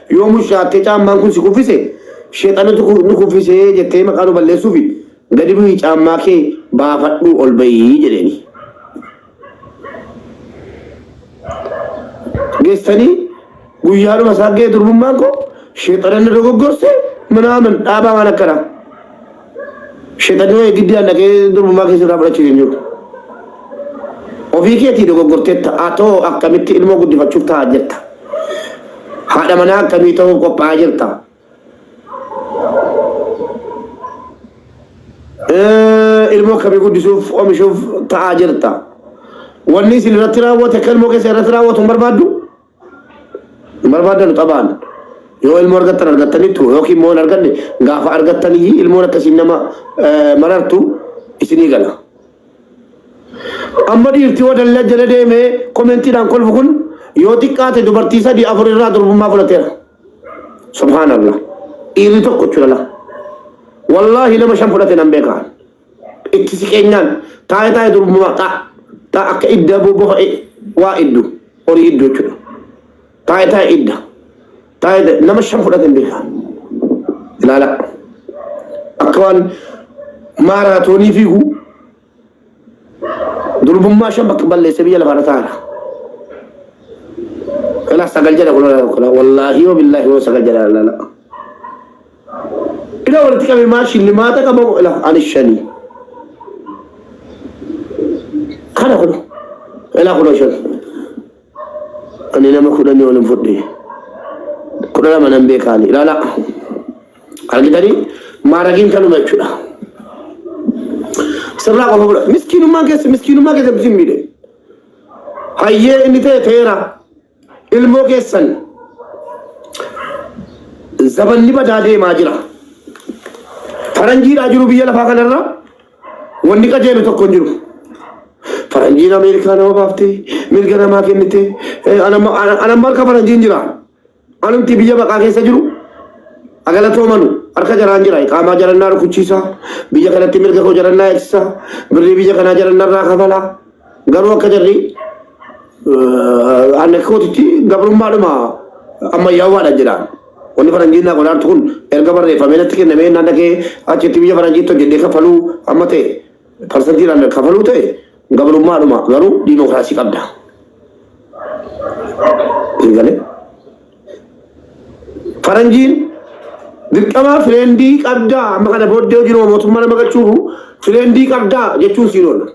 Yoo mushaattee caammaan kun si kuffise, sheexanatu nu kuffisee jettee maqaa nu balleessuufi gadi bu'ii caammaa kee baafadhuu ol bahii jedheeni. Geessanii guyyaadhuma isaa ga'e durbummaan koo sheexana na dogoggorse minaamin dhaabaa waan akkanaa. Sheexanni wayii giddaan dhaqee durbummaa keessa irraa fudhachuuf hin jiru. Ofii keetii dogoggorteetta atoo akkamitti ilmoo guddifachuuf taa'aa jirta? Haadha manaa akkamii ta'uuf qophaa'aa jirta? Ilmoo akkamii guddisuuf oomishuuf ta'aa jirta? Wanni isin irratti raawwate akka ilmoo keessa irratti raawwatu hin barbaaddu? Hin barbaaddanu xabaan. Yoo ilmoo argattan argattaniittu yookiin immoo hin arganne gaafa argattaniyyi ilmoon akkasiin nama marartu isinii gala. Amma dhiirti wadalla jala deemee komeentiidhaan kolfu kun yoo xiqqaate dubartii sadii afur irraa durbummaa fudhateera. Subhaanallah. Dhiirri tokko jechuudha laa. Wallaahi nama shan fudhate nan beekaa. Itti siqeenyaan taa'ee taa'ee durbummaa xaa xaa akka idda bofa waa iddu horii iddu jechuudha. Taa'ee taa'ee idda. Taa'ee taa'ee nama shan fudhate hin beekaa. Ilaala. Akka waan maaraatoonii fiigu Durbummaa shan bakka balleessee biyya lafaarra taa'aadha. Ilaa sagal jedha kun kun wallaahi yoo billaahi yoo sagal jedha lala. Ila walitti qabee maa shillimaata qabamu ila ani shanii. Kana kun ila kun shan. Ani nama kudhanii ol hin fudhe. 12 nan beekaani. Ilaala. Argitanii maaragiin kanuma jechuudha. Sirraa qofa fudha. Miskiinummaan keessa miskiinummaa keessa isin miidhe. Hayyee inni ta'e ta'eera. Ilmoo keessan zabanni badaa deemaa jira. Faranjiidhaa jiru biyya lafaa kanarra Wanni qajeelu tokko hin jiru. Faranjiin Ameerikaa nama baaftee mirga namaa kennite anamma harka faranjiin jira. Anumti biyya baqaa keessa jiru agalatoomanu harka jaraan jira. Qaamaa jarannaa rukuchiisa. Biyya kanatti mirga koo jarannaa eegsisa. Birrii biyya kanaa jarannarraa kafala. Garuu akka jarri Ani akka kootitti gabrummaadhuma ammayyaawwaadha jedha. Wanni faranjiin naa godhaartu kun erga barreeffamee natti kennamee naan dhaqee achitti biyya faranjiitti hojjedhee kafaluu amma ta'e parsantiidhaan kafaluu ta'e gabrummaadhuma garuu diimokiraasii qabda. Isin galee? Faranjiin dirqama fireendii qabdaa amma kana booddee hojii mootummaa nama galchuufu fireendii qabdaa jechuun siin oola.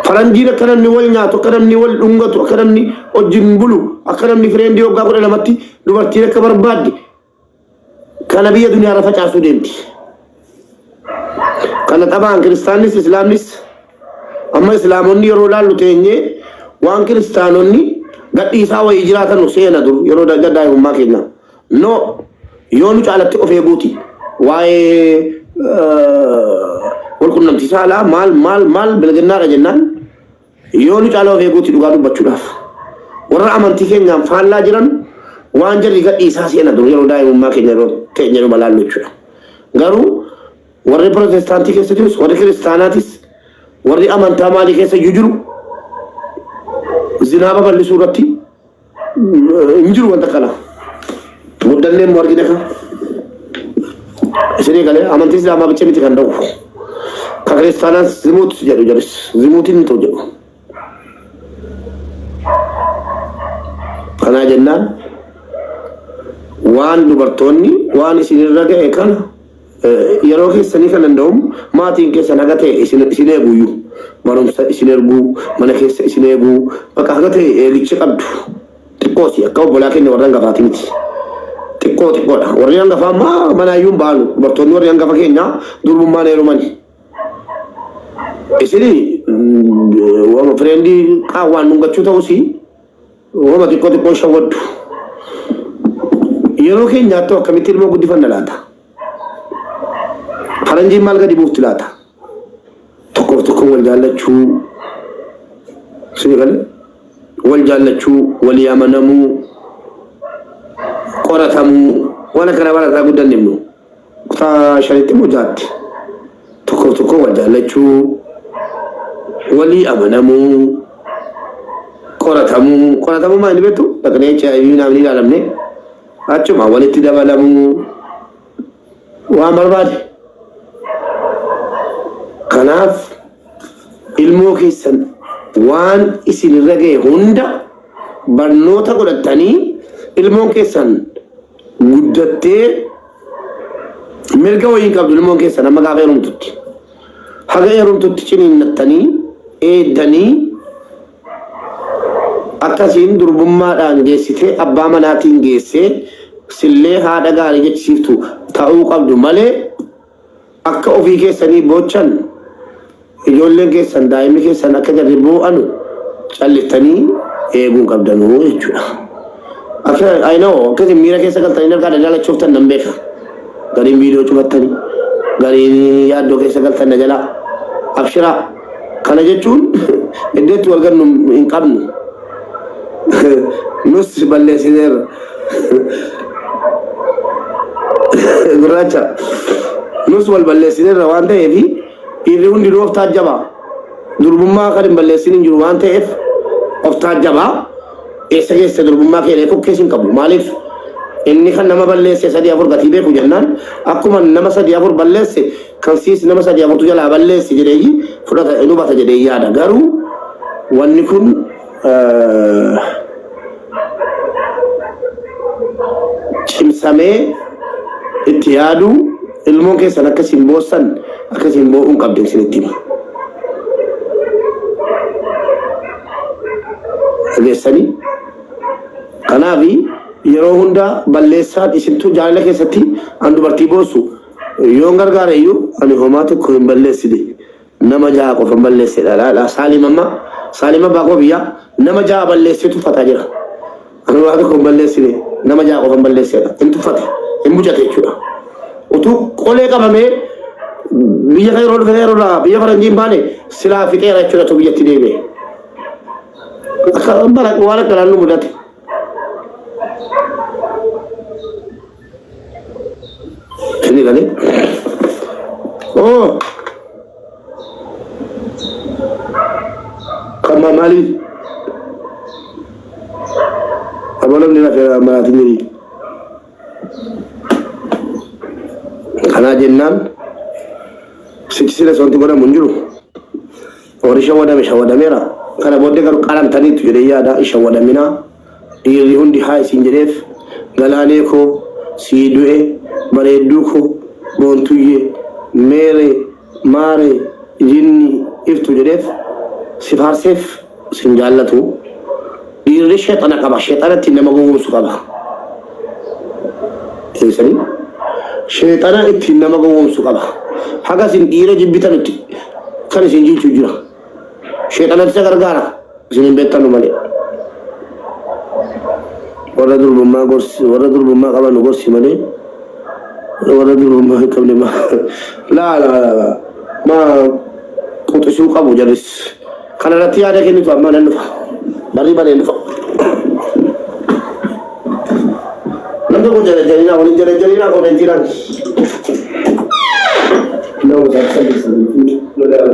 Faranjiin akka namni wal nyaatu, akka namni wal dhungatu, akka namni wajjin bulu, akka namni fireendii waggaa 12tti dubartiin akka barbaadde kana biyya duniyaarra facaasuu deemti. Kana xabaan kiristaannis islaamnis amma islaamonni yeroo laallu teenyee waan kiristaanonni gadhiisaa wayii jiraatanu seena dur yeroo daa'imummaa keenya. No yoo nu caalatti of eeguuti. Waa'ee walqunnamtii saalaa maal maal maal bilginnaadha jennaan yoo nu caala of eeguuti dhugaa dubbachuudhaaf. Warra amantii keenyaan faallaa jiran waan jarri gadhiisaa seena dur yeroo daa'imummaa keenya yeroo teenya nu balaallu jechuudha. Garuu warri pirootestaantii keessa jirus warri kiristaanaatis warri amantaa maalii keessa iyyuu jiru zinaa babal'isuu irratti hin jiru wanta kana. Guddannee immoo argina kan. Isinii galee amantii islaamaa bicha miti kan dhowwu. Kan kiristaanaas zimuut jedhu jedhus zimuutiin hin ta'u jedhu. Kanaa jennaan waan dubartoonni waan isinirra ga'e kana Yeroo keessanii kan danda'um maatiin keessan haga ta'e isin isin eeguyyuu barumsa isin erguu mana keessa isin eeguu bakka haga ta'e eegicha qabdu xiqqoosi akka obbolaa keenya warra hangafaati miti xiqqoo xiqqoodha warri hangafaa ammaa manaayyuu hin baanu dubartoonni warri hangafa keenya durbummaan heerumani isini fireendii qaawwaan dhungachuu ta'usi wama xiqqoo xiqqoon shawwaddu yeroo keenyaatti akkamitti ilmoo guddifanna laata? Faranjiin maal gadi buufti laata? Tokkoof tokko wal jaallachuu, isin galee? Wal jaallachuu, walii amanamuu, qoratamuu, waan akkana barataa guddanne immoo kutaa shanitti immoo jaatti. Tokkoof tokko wal jaallachuu, walii amanamuu, qoratamuu. Qoratamuu maal inni beektu? Dhaqnee HIV naamni ilaalamne. Achuma walitti dabalamuu waan barbaade. Kanaaf ilmoo keessan waan isin irra ga'e hunda barnoota godhattanii ilmoon keessan guddattee mirga wayii hin qabdu ilmoon keessan amma gaafa heerumtutti. Haga heerumtutti ciniinnattanii eeddanii akkasiin durbummaadhaan geessitee abbaa manaatiin geessee sillee haadha gaarii jechisiiftu ta'uu qabdu malee akka ofii keessanii boochan ijoolleen keessan daa'imni keessan akka jarri boo'anu calliftanii eeguu hin qabdanuu jechuudha. Akka I know akkasiin miira keessa galtanii harkaa daldalachuuftan nan beeka. Gariin viidiyoo cufattanii gariin yaaddoo keessa galtan na jalaa abshiraa. Kana jechuun iddoo itti wal gannu hin qabnu. Nus balleessineerra. Gurraacha. Nus wal balleessineerra waan ta'eef dhiirri hundinuu of taajjaba. Durbummaa kan hin balleessin hin jiru waan ta'eef of taajjaba. Eessa geesse durbummaa kee kokkee sin qabu. Maaliif? Inni kan nama balleesse sadii afur gatii beeku jennaan akkuma nama sadii afur balleesse kan siis nama sadii afurtu jalaa balleesse jedhee fudhata hin hubata jedhee yaada. Garuu wanni kun cimsamee itti yaaduu ilmoon keessan akka isin boossan akka isin boo'uu hin qabde isinitti hima. Dhageessanii? Kanaaf yeroo hunda balleessaan isintu jaalala keessatti an dubartii boossu yoon gargaare iyyuu ani homaa tokko hin balleessine. Nama ja'a qofan balleessedha laala Saalim amma Saalim abbaa koo biyyaa nama ja'a balleessee tuffataa jira. Ani waa tokko hin balleessine nama ja'a qofan balleessedha. Hin tuffate hin bucate jechuudha. Utuu qolee qabamee biyya kan yeroo dhufe yeroo irraa biyya faranjii hin baane silaa fixeera jechuudha utuu biyyatti deebi'e. Akka bara waan akkanaan nu mudate. Ini galee. Oh. Kan maali? Aboo namni rafeera maraatiin jirii. Kanaa jennaan sichi sila wanti godhamu hin jiru. Warri shawwadame shawwadameera. Kana booddee garuu qaramtaniitu jedhee yaada hin shawwadaminaa. Dhiirri hundi haa isin jedheef Galaanee koo sii du'e bareedduu koo Boontuyyee meeree maaree jinni iftu jedheef si faarseef sin jaallatu Dhiirri sheexana qaba sheexana ittiin nama gowwoomsu qaba Dhageessanii sheexana ittiin nama gowwoomsu qaba haga isin dhiira jibbitanutti kan isin jilchu jira Sheexanatu isa gargaara. Isin hin beektanu malee. Warra durbummaa gorsi warra durbummaa qabanu gorsi malee warra durbummaa hin qabne maa laa laa laa laa maa quxisuu qabu jarris. Kana irratti yaada kennitu amma nan dhufa. Barri baneen dhufa. Nam tokko jala jalinaa waliin jala jalinaa koomentiidhaan. Nama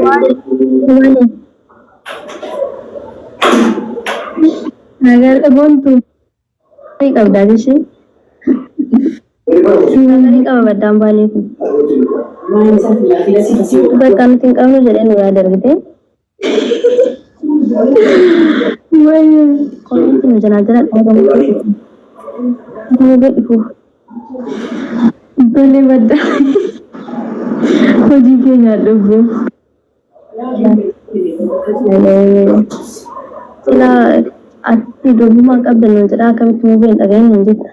Maali? Nagaa boontu qabdaa jechee. Nagarii qaba baddaan baalee kun. Bakka nuti hin qabnu jedhee nu yaada argite. Koomenti nu jalaa jala dhaabamu. Nu dhufuuf. Tole badda. Hojii kee nyaadhu obbo. Silaa ati durbummaa qabda nuun jedhaa akkamitti mubeen dhagahin nuun jetta.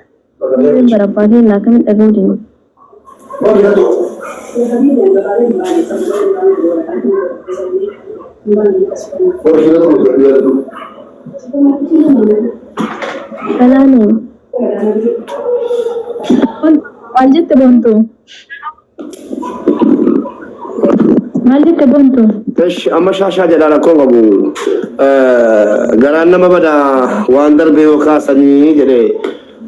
Mubeen bara abbaa keenya akkamitti dhagahuu dinna. Galaanee. Maal jette boontu? Maal jette boontu? Esh amma shaashaa jedhaa rakkoon qabu. Garaan nama badaa waan darbe yoo kaasanii jedhe.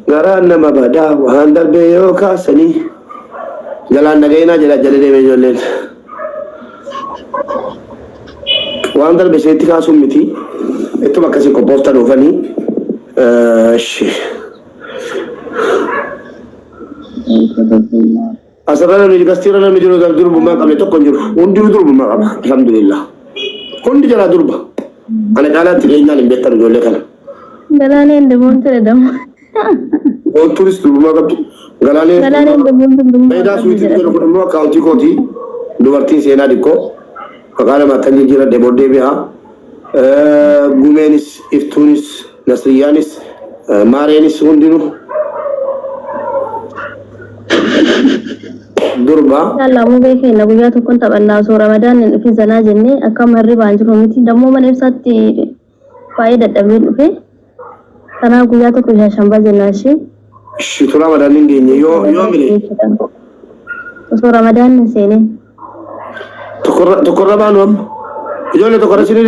Garaan nama badaa waan darbe yoo kaasanii. Jalaan dhaga'inaa jedha jala deemee ijoolleen. Waan darbe isinitti kaasuun miti. Ittuma akkasii qophooftan oofanii. Esh. Durbummaa. Asirra namni gastiirra namni jiru durbummaa qabne tokko hin jiru. Hundinuu durbummaa qaba. Alhamdulillah. Hundi jalaa durba. Ana caalaatti dhiyeenyaan hin beektan ijoollee kana. Galaaneen deemuun ture damu. Boontuunis durbummaa qabdi. Galaaneen Galaaneen deemuun durbummaa Faayidaa qabdi suutii jedha. jedhu kun immoo akkaawuntii kooti. Dubartiin seenaa dikkoo. Maqaa namaa kan jijjiiradhe booddee bi'a. Gumeenis, Iftuunis, Nasriyyaanis, Maareenis hundinuu durba. Inshallah mubee keenya guyyaa tokkoon taphannaa osoo Ramadaan hin dhufin zanaa jennee akka amma hirribaan jiru miti. Dammoo mana ibsaatti baay'ee dadhabee dhufe. Kanaaf guyyaa tokko shaashambaa jennaa ishee. Ishi tu Ramadaan hin geenye yoo yoo mile. Osoo Ramadaan hin seenin. Tokko irra baanu amma. Ijoollee tokko irra isin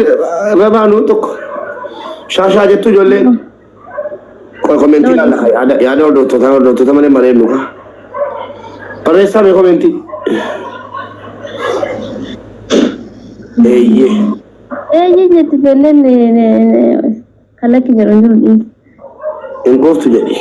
irra baanu tokko. Shaashaa jettu ijoolleen. Komentii ilaalla yaada yaada hordoftoota hordoftoota malee mareennu. Barreessaa mee komentii. Eeyyee. Eeyyee jetti ijoolleen kan lakki jedhu hin jiru dhiisi. Hin quuftu jedhi.